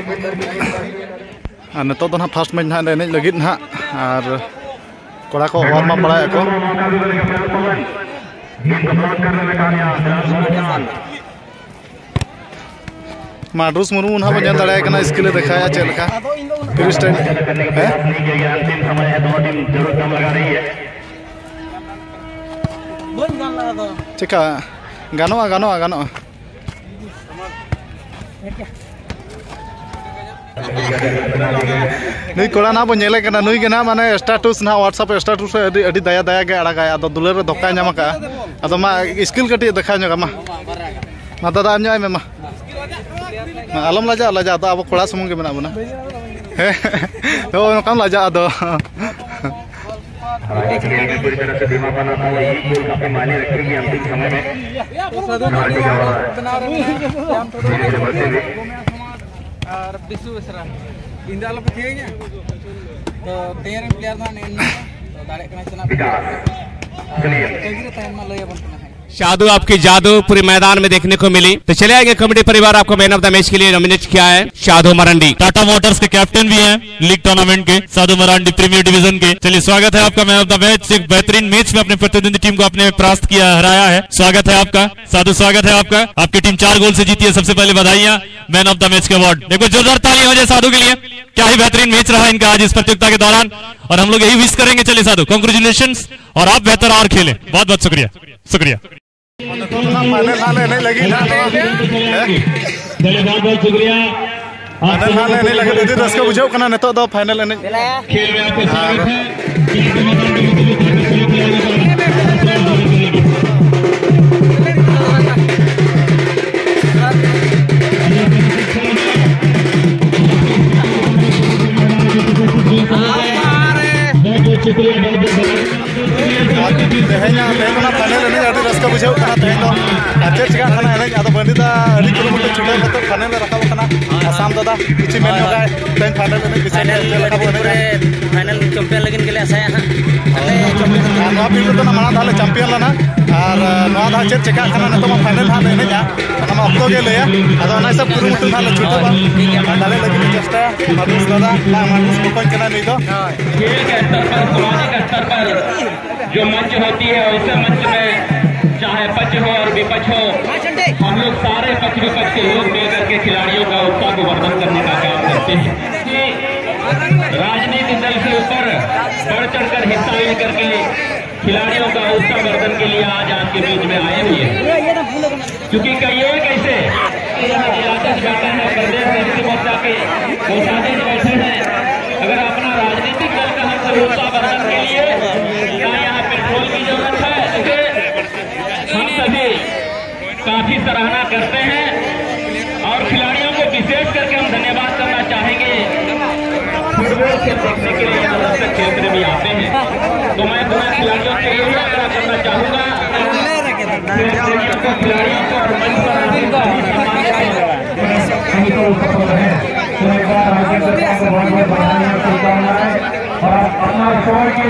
ᱟᱨ ᱱᱤᱛᱚᱜ ᱫᱚ ᱱᱟᱦᱟᱜ ᱯᱷᱟᱥᱴ ᱢᱮᱪ ᱱᱟᱦᱟᱜ ᱞᱮ ᱮᱱᱮᱡ ᱞᱟᱹᱜᱤᱫ ᱱᱟᱦᱟᱜ, ᱟᱨ ᱠᱚᱲᱟ ᱠᱚ ᱣᱟᱨᱢ ᱟᱯ ᱵᱟᱲᱟᱭᱮᱫ ᱠᱚ᱾ ᱢᱟᱰᱨᱩᱥ ᱢᱩᱨᱢᱩ ᱱᱟᱦᱟᱜ ᱵᱚᱱ ᱧᱮᱞ ᱫᱟᱲᱮᱭᱟᱭ ᱠᱟᱱᱟ, ᱥᱠᱤᱞ ᱮ ᱫᱮᱠᱷᱟᱭᱟ ᱪᱮᱫ ᱞᱮᱠᱟ᱾ Free style. ᱦᱮᱸ? ᱪᱮᱠᱟ? ᱜᱟᱱᱚᱜᱼᱟ, ᱜᱟᱱᱚᱜᱼᱟ, ᱜᱟᱱᱚᱜᱼᱟ᱾ ᱱᱩᱭ ᱠᱚᱲᱟ ᱱᱟᱦᱟᱜ ᱵᱚᱱ ᱧᱮᱞᱮ ᱠᱟᱱᱟ, ᱱᱩᱭ ᱜᱮ ᱱᱟᱦᱟᱜ ᱢᱟᱱᱮ ᱥᱴᱟᱴᱩᱥ ᱱᱟᱦᱟᱜ, WhatsApp ᱥᱴᱟᱴᱩᱥ ᱨᱮ ᱟᱹᱰᱤ, ᱟᱹᱰᱤ ᱫᱟᱭᱟ ᱫᱟᱭᱟ ᱜᱮ ᱟᱲᱟᱜᱟᱭ, ᱟᱫᱚ ᱫᱩᱞᱟᱹᱲ ᱨᱮ ᱫᱷᱚᱠᱟᱭ ᱧᱟᱢ ᱟᱠᱟᱜᱼᱟ᱾ ᱟᱫᱚ ᱢᱟ ᱥᱠᱤᱞ ᱠᱟᱹᱴᱤᱡ ᱫᱮᱠᱷᱟᱣ ᱧᱚᱜᱟ ᱢᱟ᱾ ᱢᱟ ᱫᱟᱫᱟ, ᱟᱢ ᱧᱚᱜ ᱟᱭ ᱢᱮ ᱢᱟ᱾ ᱢᱟ, ᱟᱞᱚᱢ ᱞᱟᱡᱟᱜᱼᱟ, ᱞᱟᱡᱟᱜ ᱫᱚ ᱟᱵᱚ ᱠᱚᱲᱟ ᱥᱩᱢᱩᱝ ᱜᱮ ᱢᱮᱱᱟᱜ ᱵᱚᱱᱟ᱾ ᱦᱮᱸ, ᱦᱳᱭ, ᱱᱚᱝᱠᱟᱢ ᱞᱟᱡᱟᱜᱼᱟ ᱟᱫᱚ᱾ हालांकि प्लेयर भी पूरी तरह से धीमा बना था और ये गोल काफी मायने रखेगी अंतिम समय में। ᱟᱨ ᱵᱤᱥᱩ ᱵᱮᱥᱨᱟ᱾ ᱤᱧ ᱫᱚ ᱟᱞᱚᱯᱮ ᱛᱷᱤᱭᱟᱹᱧᱟ᱾ ᱛᱚ, ᱛᱮᱦᱮᱧ ᱨᱮᱱ ᱯᱞᱮᱭᱟᱨ ᱫᱚ ᱦᱟᱸᱜ ᱱᱮᱜᱼᱮ ᱱᱤᱭᱟᱹ ᱠᱚ᱾ ᱛᱚ, ᱫᱟᱲᱮᱭᱟᱜ ᱠᱟᱱᱟ ᱪᱮᱱᱟᱜ᱾ ᱛᱟᱹᱜᱤ ᱨᱮ ᱛᱟᱦᱮᱱ ᱢᱟ, ᱞᱟᱹᱭ ᱟᱵᱚᱱ ᱠᱟᱱᱟ ᱦᱟᱸᱜ᱾ शादू, आपकी जादू पूरे मैदान में देखने को मिली। तो चले आएंगे कमेटी परिवार, आपको मैन ऑफ द मैच के लिए नॉमिनेट किया है शादू मरांडी। टाटा मोटर्स के कैप्टन भी हैं लीग टूर्नामेंट के, साधु मरांडी प्रीमियर डिवीजन के। चलिए, स्वागत है आपका मैन ऑफ द मैच। एक बेहतरीन मैच में अपने प्रतिद्वंदी टीम को आपने परास्त किया, हराया है। स्वागत है आपका साधु, स्वागत है आपका। आपकी टीम चार गोल से जीती है, सबसे पहले बधाइयाँ मैन ऑफ द मैच के अवार्ड। एक बार जोरदार ताली हो जाए साधु के लिए। क्या ही बेहतरीन मैच रहा इनका आज इस प्रतियोगिता के दौरान, और हम लोग यही विश करेंगे। चलिए साधु, कॉन्ग्रेचुलेशन, और आप बेहतर और खेलें। बहुत बहुत शुक्रिया, शुक्रिया। ᱯᱷᱟᱭᱱᱮᱞ ᱦᱟᱸᱜ ᱞᱮ ᱮᱱᱮᱡ ᱞᱟᱹᱜᱤᱫ ᱦᱟᱸᱜ ᱱᱚᱣᱟ᱾ ᱦᱮᱸ? ᱯᱷᱟᱭᱱᱮᱞ ᱦᱟᱸᱜ ᱞᱮ ᱮᱱᱮᱡ ᱞᱟᱹᱜᱤᱫ, ᱟᱹᱰᱤ ᱨᱟᱹᱥᱠᱟᱹ ᱵᱩᱡᱷᱟᱹᱜ ᱠᱟᱱᱟ ᱱᱤᱛᱚᱜ ᱫᱚ ᱯᱷᱟᱭᱱᱮᱞ ᱮᱱᱮᱡ᱾ ᱟᱨ ᱛᱮᱦᱮᱧᱟᱜ ᱛᱮᱦᱮᱧ ᱚᱱᱟ ᱯᱷᱟᱭᱱᱮᱞ ᱮᱱᱮᱡ ᱟᱹᱰᱤ ᱨᱟᱹᱥᱠᱟᱹ ᱵᱩᱡᱷᱟᱹᱣ ᱠᱟᱱᱟ ᱛᱮᱦᱮᱧ ᱫᱚ᱾ ᱟᱨ ᱪᱮᱫ ᱪᱤᱠᱟᱹᱜ ᱠᱟᱱᱟ ᱮᱱᱮᱡ, ᱟᱫᱚ ᱵᱟᱹᱱᱰᱤ ᱫᱟ ᱟᱹᱰᱤ ᱠᱩᱨᱩᱢᱩᱴᱩ ᱪᱷᱩᱴᱟᱹᱣ ᱠᱟᱛᱮ ᱯᱷᱟᱭᱱᱮᱞ ᱞᱮ ᱨᱟᱠᱟᱵ ᱟᱠᱟᱱᱟ᱾ ᱟᱥᱟᱢ ᱫᱟᱫᱟ ᱠᱤᱪᱷᱩ ᱢᱮᱱ ᱧᱚᱜᱟᱭ ᱛᱮᱦᱮᱧ ᱯᱷᱟᱭᱱᱮᱞ ᱮᱱᱮᱡ ᱵᱤᱥᱚᱭ ᱛᱮ ᱪᱮᱫ ᱞᱮᱠᱟ ᱵᱚ ᱮᱱᱮᱡᱟ? ᱯᱷᱟᱭᱱᱮᱞ ᱪᱟᱢᱯᱤᱭᱟᱱ ᱞᱟᱹᱜᱤᱫ ᱜᱮᱞᱮ ᱟᱥᱟᱭᱟ ᱦᱟᱸᱜ᱾ ᱟᱨ ᱱᱚᱣᱟ ᱯᱷᱤᱞᱰ ᱨᱮᱫᱚ ᱢᱟᱲᱟᱝ ᱫᱷᱟᱣ ᱞᱮ ᱪᱟᱢᱯᱤᱭᱟᱱ ᱞᱮᱱᱟ᱾ ᱟᱨ ᱱᱚᱣᱟ ᱫᱷᱟᱣ ᱪᱮᱫ ᱪᱤᱠᱟᱹᱜ ᱠᱟᱱᱟ ᱱᱤᱛᱚᱜ ᱢᱟ ᱯᱷᱟᱭᱱᱮᱞ ᱦᱟᱸᱜ ᱞᱮ ᱮᱱᱮᱡᱟ, ᱚᱱᱟ ᱢᱟ ᱚᱠᱛᱚ ᱜᱮ ᱞᱟᱹᱭᱟ᱾ ᱟᱫᱚ ᱚᱱᱟ ᱦᱤᱥᱟᱹᱵ ᱠᱩᱨᱩᱢᱩᱴᱩ ᱦᱟᱸᱜ ᱞᱮ ᱪᱷᱩᱴᱟᱹᱣᱟ᱾ ᱟᱨ ᱫᱟᱲᱮ ᱞᱟᱹᱜᱤᱫ ᱞᱮ ᱪᱮᱥᱴᱟᱭᱟ᱾ ᱢᱟᱫᱩᱥ ᱫᱟᱫᱟ, ᱵᱟᱝ, ᱢᱟᱫᱩᱥ ᱵᱚᱠᱚᱧ ᱠᱟᱱᱟ ᱱᱩᱭ ᱫᱚ᱾ खेल के स्तर पर, सामाजिक स्तर पर जो मंच होती है, उस मंच में चाहे पक्ष हो और विपक्ष हो, हम लोग सारे पक्ष विपक्ष के लोग मिल करके खिलाड़ियों का उत्साह को वर्धन करने का काम करते हैं। कि राजनीतिक दल से ऊपर बढ़ चढ़कर हिस्सा लेकर के खिलाड़ियों का उत्साह वर्धन के लिए आज आपके बीच में आए हुए हैं। क्योंकि कई एक ऐसे यहाँ जिला अध्यक्ष बैठे हैं, प्रदेश समिति मोर्चा के कोषाध्यक्ष बैठे हैं, अगर अपना राजनीतिक दल का हम सदस्यता वर्धन के लिए ना यहाँ पेट्रोल की जरूरत है, तो हम सभी काफी सराहना करते हैं और खिलाड़ियों को विशेष करके हम धन्यवाद करना चाहेंगे। फुटबॉल खेल देखने के लिए यहाँ दर्शक क्षेत्र भी आते हैं, तो मैं पूरा खिलाड़ियों से यही आग्रह करना चाहूंगा, खिलाड़ियों को, खिलाड़ियों को और मंच पर आने का भी सम्मान करें। तो एक बार राज्य सरकार को बहुत बहुत बधाई और शुभकामनाएं और अपना शौर की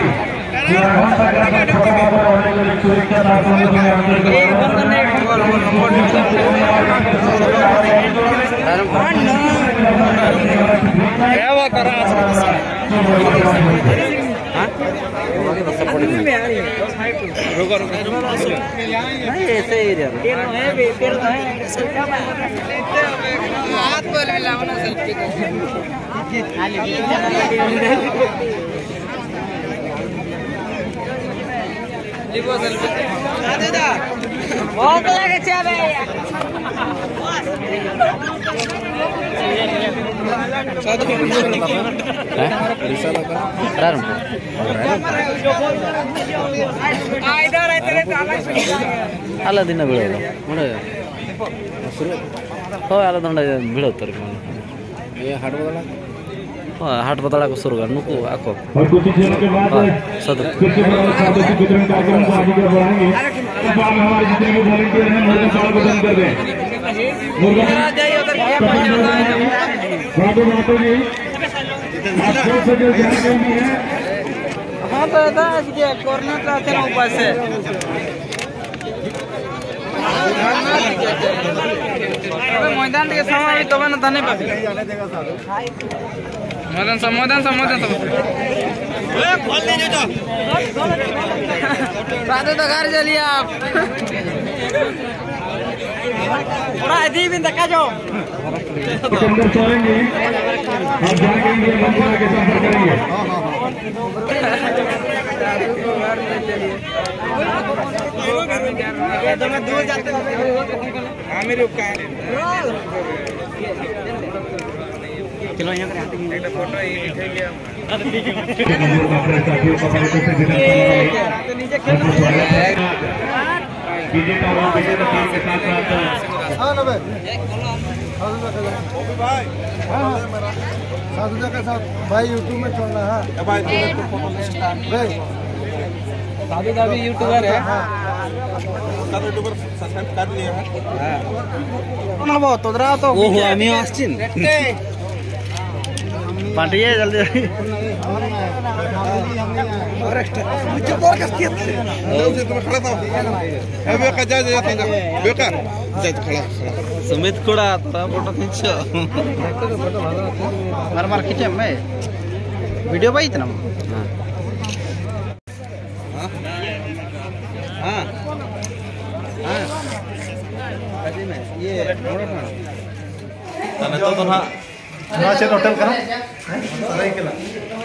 नहीं, ऐसे ही इधर। हाथ पर मिलाओ ना selfie। भूख लगे छे बे। ᱟᱞᱮ ᱫᱤᱱᱟᱹ ᱵᱮᱲᱟ ᱫᱚ ᱱᱚᱰᱮ ᱦᱳᱭ, ᱟᱞᱮ ᱫᱚ ᱱᱚᱰᱮ ᱵᱷᱤᱲᱟᱹᱣ ᱩᱛᱟᱹᱨ ᱠᱟᱱᱟ᱾ ᱤᱭᱟᱹ ᱦᱟᱴ ᱵᱚᱫᱚᱞᱟ? ᱦᱟᱴ ᱵᱟᱫᱽᱲᱟ ᱠᱚ ᱥᱩᱨᱩᱜᱼᱟ ᱱᱩᱠᱩ ᱟᱠᱚ᱾ और कुछ ही क्षणों के बाद ᱦᱳᱭ, ᱥᱟᱹᱫᱷᱩ᱾ फिर से बड़ा स्वागत की वितरण कार्यक्रम को आगे बढ़ाएंगे। अब आप हमारे जितने भी वॉलंटियर हैं, उनका स्वागत करते हैं। मुर्गा स्वागत माता जी। आप जोर से जोर से भी हैं। हाँ, तो दादा, आज के कोरोना तो अच्छा ना उपास है। ᱢᱚᱭᱫᱟᱱ ᱨᱮᱜᱮ ᱥᱟᱢᱟᱝ ᱦᱩᱭᱩᱜ ᱛᱟᱵᱮᱱᱟ, ᱛᱟᱦᱞᱮ ᱵᱟᱝ᱾ ᱢᱚᱭᱫᱟᱱ ᱥᱟᱢᱟᱝ, ᱢᱚᱭᱫᱟᱱ ᱥᱟᱢᱟᱝ, ᱢᱚᱭᱫᱟᱱ ᱥᱟᱢᱟᱝ᱾ ᱨᱟᱫᱷᱮ ᱫᱚ ᱜᱷᱟᱨ ᱪᱟᱞᱤᱭᱮ ᱟᱯ᱾ ᱚᱲᱟᱜ ᱤᱫᱤᱭ ᱵᱤᱱ ᱫᱟᱠᱟ ᱡᱚᱢ᱾ अंदर चलेंगे, आप जाएंगे, ये मंच आके संपर्क करेंगे। हाँ, मेरे उपकार। चलो, यहाँ पर आते हैं। एक फोटो ही उठा लिया। विजेता और विजेता टीम के साथ साथ हाँ, ना भाई। साधु का साथ भाई YouTube में छोड़ना है। भाई, भाई। साधु का भी यूट्यूबर है। हाँ। साधु यूट्यूबर सब्सक्राइब कर लिया है। हाँ। कौन हबो? तोदरा तो ओहो, आमियो आसचिन। पार्टी है, जल्दी। और एक्स्ट्रा। मुझे और किसकी है? उसे तुम्हें खड़ा था। ए, बेका, जा, जा, जा, जा। बेका, जा, खड़ा, खड़ा। सुमित कोड़ा, तोरा फोटो खींचो। मार, मार, खींचे, मैं। वीडियो भाई इतना। हाँ। हाँ। हाँ। ये, ᱱᱤᱛᱚᱜ ᱫᱚ ᱱᱟᱦᱟᱜ ᱱᱚᱣᱟ ᱪᱮᱫ ᱦᱳᱴᱮᱞ ᱠᱟᱱᱟ?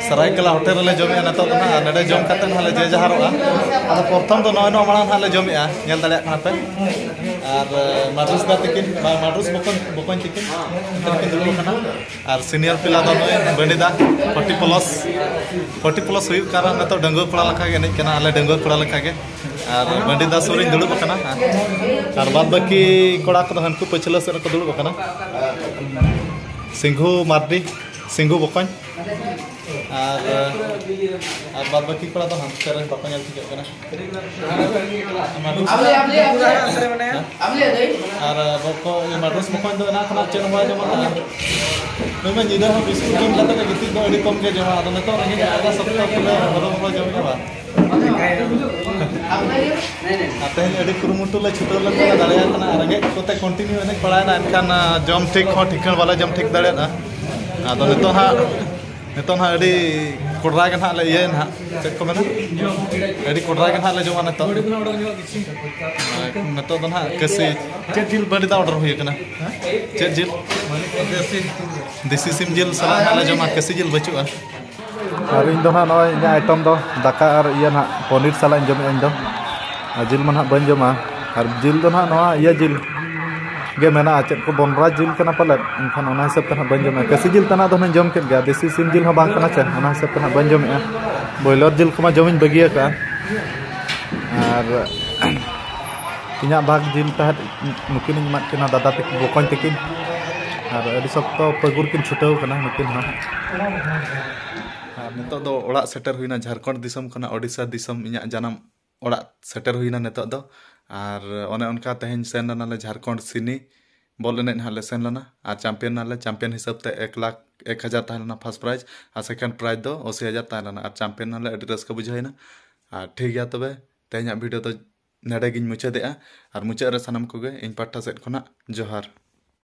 ᱥᱟᱨᱟᱭᱠᱮᱞᱟ ᱦᱳᱴᱮᱞ ᱨᱮᱞᱮ ᱡᱚᱢᱮᱜᱼᱟ ᱱᱤᱛᱚᱜ ᱫᱚ ᱱᱟᱦᱟᱜ᱾ ᱟᱨ ᱱᱚᱰᱮ ᱡᱚᱢ ᱠᱟᱛᱮ ᱱᱟᱦᱟᱜ ᱞᱮ ᱡᱮ ᱡᱟᱦᱟᱨᱚᱜᱼᱟ᱾ ᱟᱫᱚ ᱯᱨᱚᱛᱷᱚᱢ ᱫᱚ ᱱᱚᱜᱼᱚᱭ ᱱᱚᱣᱟ ᱢᱟᱲᱟᱝ ᱱᱟᱦᱟᱜ ᱞᱮ ᱡᱚᱢᱮᱜᱼᱟ, ᱧᱮᱞ ᱫᱟᱲᱮᱭᱟᱜ ᱠᱟᱱᱟ ᱯᱮ᱾ ᱟᱨ ᱢᱟᱰᱨᱩᱥ ᱫᱟ ᱛᱤᱠᱤᱱ, ᱢᱟᱰᱨᱩᱥ ᱵᱚᱠᱚᱧ, ᱵᱚᱠᱚᱧ ᱛᱤᱠᱤᱱ ᱚᱱᱛᱮ ᱨᱮᱠᱤᱱ ᱫᱩᱲᱩᱵ ᱟᱠᱟᱱᱟ᱾ ᱟᱨ ᱥᱤᱱᱤᱭᱚᱨ ᱯᱤᱞᱟ ᱫᱚ ᱱᱩᱭ ᱵᱟᱹᱱᱰᱤ ᱫᱟ, ᱯᱷᱳᱨᱴᱤ ᱯᱞᱟᱥ, ᱯᱷᱳᱨᱴᱤ ᱯᱞᱟᱥ ᱦᱩᱭᱩᱜ ᱠᱟᱱ ᱨᱮᱦᱚᱸ ᱱᱤᱛᱚᱜ ᱰᱟᱺᱜᱩᱣᱟᱹ ᱠᱚᱲᱟ ᱞᱮᱠᱟ ᱜᱮ ᱮᱱᱮᱡ ᱠᱟᱱᱟ, ᱟᱞᱮ ᱰᱟᱺᱜᱩᱣᱟᱹ ᱠᱚᱲᱟ ᱞᱮᱠᱟ ᱜᱮ᱾ ᱟᱨ ᱵᱟᱹᱱᱰᱤ ᱫᱟ ᱥᱩᱨ ᱨᱤᱧ ᱫᱩᱲᱩᱵ ᱟᱠᱟᱱᱟ᱾ ᱟᱨ ᱵᱟᱫ ᱵᱟᱹᱠᱤ ᱠᱚᱲᱟ ᱠᱚᱫᱚ ᱦᱟᱱᱠᱩ ᱯᱟᱹᱪᱷᱞᱟᱹ ᱥᱮᱫ ᱨᱮᱠᱚ ᱫᱩᱲᱩᱵ ᱟᱠᱟᱱᱟ᱾ ᱥᱤᱝᱜᱩ ᱢᱟᱨᱰᱤ, ᱥᱤᱝᱜᱩ ᱵᱚᱠᱚᱧ, ᱟᱨ ᱟᱨ ᱵᱟᱫ ᱵᱟᱹᱠᱤ ᱠᱚᱲᱟ ᱫᱚ ᱦᱟᱱᱛᱮ ᱨᱮ ᱵᱟᱠᱚ ᱧᱮᱞ ᱴᱷᱤᱠᱟᱹᱜ ᱠᱟᱱᱟ᱾ ᱟᱨ ᱵᱚᱠᱚ ᱢᱟᱰᱨᱩᱥ ᱵᱚᱠᱚᱧ ᱫᱚ ᱮᱱᱟᱝ ᱠᱷᱚᱱᱟᱜ ᱪᱮᱫ ᱦᱚᱸ ᱵᱟᱭ ᱡᱚᱢ ᱟᱠᱟᱫᱟ᱾ ᱱᱩᱭ ᱢᱟ ᱧᱤᱫᱟᱹ ᱦᱚᱸ ᱵᱤᱥᱠᱩᱴ ᱡᱚᱢ ᱠᱟᱛᱮ ᱜᱮ ᱜᱤᱛᱤᱡ ᱫᱚ ᱟᱹᱰᱤ ᱠᱚᱢ ᱜᱮ ᱡᱚᱢᱟ᱾ ᱟᱫᱚ ᱱᱤᱛᱚᱜ ᱨᱮᱸᱜᱮᱡ ᱟᱡᱟᱜ ᱥᱚᱠᱛᱚ ᱯᱩᱨᱟᱹ ᱦᱚᱨᱚ ᱵᱚᱨᱚ ᱡᱚᱢ ᱦᱩᱭᱩᱜᱼᱟ᱾ ᱟᱨ ᱛᱮᱦᱮᱧ ᱟᱹᱰᱤ ᱠᱩᱨᱩᱢᱩᱴᱩ ᱞᱮ ᱪᱷᱩᱴᱟᱹᱣ ᱞᱮᱱ ᱛᱮᱞᱮ ᱫᱟᱲᱮᱭᱟᱜ ᱠᱟᱱᱟ᱾ ᱨᱮᱸᱜᱮᱡ ᱠᱚᱛᱮ ᱠᱚᱱᱴᱤᱱᱤᱭᱩ ᱮᱱᱮᱡ ᱯᱟᱲᱟᱣᱮᱱᱟ, ᱮᱱᱠᱷᱟᱱ ᱡᱚᱢ ᱴᱷᱤᱠ ᱦᱚᱸ ᱴᱷᱤᱠᱟᱹᱬ ᱵᱟᱞᱮ ᱡᱚᱢ ᱴᱷᱤᱠ ᱫᱟᱲᱮᱭᱟᱫᱟ᱾ ᱟᱫᱚ ᱱᱤᱛᱚᱜ ᱦᱟᱸᱜ ᱱᱤᱛᱚᱜ ᱦᱟᱸᱜ ᱟᱹᱰᱤ ᱠᱚᱰᱨᱟ ᱜᱮ ᱦᱟᱸᱜ ᱞᱮ ᱤᱭᱟᱹᱭᱟ ᱦᱟᱸᱜ, ᱪᱮᱫ ᱠᱚ ᱢᱮᱱᱟ, ᱟᱹᱰᱤ ᱠᱚᱰᱨᱟ ᱜᱮ ᱦᱟᱸᱜ ᱞᱮ ᱡᱚᱢᱟ ᱱᱤᱛᱚᱜ᱾ ᱱᱤᱛᱚᱜ ᱫᱚ ᱦᱟᱸᱜ ᱠᱟᱹᱥᱤ ᱪᱮᱫ ᱡᱤᱞ ᱵᱟᱹᱲᱤ ᱫᱟ ᱚᱰᱟᱨ ᱦᱩᱭ ᱠᱟᱱᱟ? ᱪᱮᱫ ᱡᱤᱞ? ᱫᱮᱥᱤ ᱥᱤᱢ ᱡᱤᱞ ᱥᱟᱞᱟᱜ ᱦᱟᱸᱜ ᱞᱮ ᱡᱚᱢᱟ, ᱠᱟᱹᱥᱤ ᱡᱤᱞ ᱵᱟᱹᱪᱩᱜᱼᱟ᱾ ᱟᱨ ᱤᱧ ᱫᱚ ᱱᱟᱦᱟᱜ ᱱᱚᱜᱼᱚᱭ ᱤᱧᱟᱹᱜ ᱟᱭᱴᱮᱢ ᱫᱚ ᱫᱟᱠᱟ ᱟᱨ ᱤᱭᱟᱹ ᱱᱟᱦᱟᱜ ᱯᱚᱱᱤᱨ ᱥᱟᱞᱟᱜ ᱤᱧ ᱡᱚᱢᱮᱫᱼᱟ ᱤᱧ ᱫᱚ᱾ ᱟᱨ ᱡᱤᱞ ᱢᱟ ᱱᱟᱦᱟᱜ ᱵᱟᱹᱧ ᱡᱚᱢᱟ᱾ ᱟᱨ ᱡᱤᱞ ᱫᱚ ᱱᱟᱦᱟᱜ ᱱᱚᱣᱟ ᱤᱭᱟᱹ ᱡᱤᱞ ᱜᱮ ᱢᱮᱱᱟᱜᱼᱟ, ᱪᱮᱫ ᱠᱚ ᱵᱚᱱᱨᱟᱡᱽ ᱡᱤᱞ ᱠᱟᱱᱟ ᱯᱟᱞᱮᱫ, ᱮᱱᱠᱷᱟᱱ ᱚᱱᱟ ᱦᱤᱥᱟᱹᱵ ᱛᱮ ᱱᱟᱦᱟᱜ ᱵᱟᱹᱧ ᱡᱚᱢᱮᱫᱼᱟ᱾ ᱠᱟᱹᱥᱤ ᱡᱤᱞ ᱛᱟᱱᱟᱜ ᱫᱚ ᱱᱟᱦᱟᱜ ᱤᱧ ᱡᱚᱢ ᱠᱮᱫ ᱜᱮᱭᱟ, ᱫᱮᱥᱤ ᱥᱤᱢ ᱡᱤᱞ ᱦᱚᱸ ᱵᱟᱝ ᱠᱟᱱᱟ ᱪᱮ, ᱚᱱᱟ ᱦᱤᱥᱟᱹᱵ ᱛᱮ ᱱᱟᱦᱟᱜ ᱵᱟᱹᱧ ᱡᱚᱢᱮᱫᱼᱟ᱾ ᱵᱚᱭᱞᱟᱨ ᱡᱤᱞ ᱠᱚᱢᱟ ᱡᱚᱢᱤᱧ ᱵᱟᱹᱜᱤ ᱟᱠᱟᱫᱼᱟ᱾ ᱟᱨ ᱤᱧᱟᱹᱜ ᱵᱷᱟᱜᱽ ᱡᱤᱞ ᱛᱟᱦᱮᱸᱫ ᱱᱩᱠᱤᱱᱤᱧ ᱮᱢᱟᱫ ᱠᱤᱱᱟ ᱫᱟᱫᱟ ᱛᱟᱹᱠᱤᱱ, ᱵᱚᱠᱚᱧ ᱛᱟᱹᱠᱤᱱ, ᱟᱨ ᱟᱹᱰᱤ ᱥᱚᱠᱛᱚ ᱯᱟᱹᱜᱩᱨ ᱠᱤᱱ ᱪᱷᱩᱴᱟᱹᱣ ᱠᱟᱱᱟ ᱱᱩᱠᱤᱱ ᱦᱚᱸ᱾ ᱟᱨ ᱱᱤᱛᱚᱜ ᱫᱚ ᱚᱲᱟᱜ ᱥᱮᱴᱮᱨ ᱦᱩᱭᱱᱟ ᱡᱷᱟᱲᱠᱷᱚᱸᱰ ᱫᱤᱥᱚᱢ ᱠᱷᱚᱱᱟᱜ ᱳᱰᱤᱥᱟ ᱫᱤᱥᱚᱢ, ᱤᱧᱟᱹᱜ ᱡᱟᱱᱟᱢ ᱚᱲᱟᱜ ᱥᱮᱴᱮᱨ ᱦᱩᱭᱱᱟ ᱱᱤᱛᱚᱜ ᱫᱚ᱾ ᱟᱨ ᱚᱱᱮ ᱚᱱᱠᱟ ᱛᱮᱦᱮᱧ ᱥᱮᱱ ᱞᱮᱱᱟᱞᱮ ᱡᱷᱟᱲᱠᱷᱚᱸᱰ ᱥᱤᱱᱤ ᱵᱚᱞ ᱮᱱᱮᱡ ᱱᱟᱦᱟᱜ ᱞᱮ ᱥᱮᱱ ᱞᱮᱱᱟ, ᱟᱨ ᱪᱟᱢᱯᱤᱭᱟᱱ ᱱᱟᱞᱮ᱾ ᱪᱟᱢᱯᱤᱭᱟᱱ ᱦᱤᱥᱟᱹᱵ ᱛᱮ ᱮᱠ ᱞᱟᱠᱷ ᱮᱠ ᱦᱟᱡᱟᱨ ᱛᱟᱦᱮᱸ ᱞᱮᱱᱟ ᱯᱷᱟᱥᱴ ᱯᱨᱟᱭᱤᱡᱽ, ᱟᱨ ᱥᱮᱠᱮᱱᱰ ᱯᱨᱟᱭᱤᱡᱽ ᱫᱚ ᱟᱥᱤ ᱦᱟᱡᱟᱨ ᱛᱟᱦᱮᱸ ᱞᱮᱱᱟ, ᱟᱨ ᱪᱟᱢᱯᱤᱭᱟᱱ ᱱᱟᱞᱮ᱾ ᱟᱹᱰᱤ ᱨᱟᱹᱥᱠᱟᱹ ᱵᱩᱡᱷᱟᱹᱣ ᱮᱱᱟ᱾ ᱟᱨ ᱴᱷᱤᱠ ᱜᱮᱭᱟ, ᱛᱚᱵᱮ ᱛᱮᱦᱮᱧᱟᱜ ᱵᱷᱤᱰᱤᱭᱳ ᱫᱚ ᱱᱚᱰᱮ ᱜᱤᱧ ᱢᱩᱪᱟᱹᱫᱮᱜᱼᱟ᱾ ᱟᱨ ᱢᱩᱪᱟᱹᱫ ᱨᱮ ᱥᱟᱱᱟᱢ ᱠᱚᱜᱮ ᱤᱧ ᱯᱟᱦᱴᱟ ᱥᱮᱫ ᱠᱷᱚᱱᱟᱜ ᱡᱚᱦᱟᱨ᱾